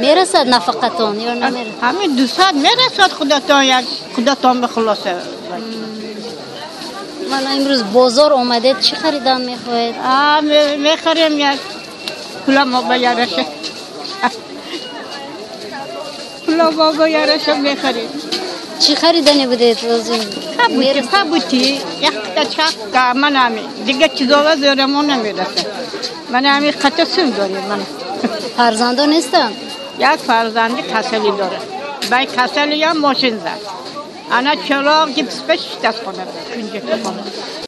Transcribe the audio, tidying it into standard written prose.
Мерасад нафақатон ё намерасад? Ҳамин 200 мерасад, худатон як худатон ба хулоса. Мана имрӯз бозор омадед, чӣ харидан мехоҳед? Мехарем як пула мо ба яраша. Пула мо ба яраша мехарем. Чӣ харидани будед лозим? Кабути, якта чакка, ман ҳами. Дигар чизова зӯрамо намерасад. Ман ҳами қата сум дорем ман. Фарзандон нестанд? Як фарзанди касалӣ дорад. Бай касалиям мошин зад. Ана чароғ гипс пеш дастхона, кунҷаки хона.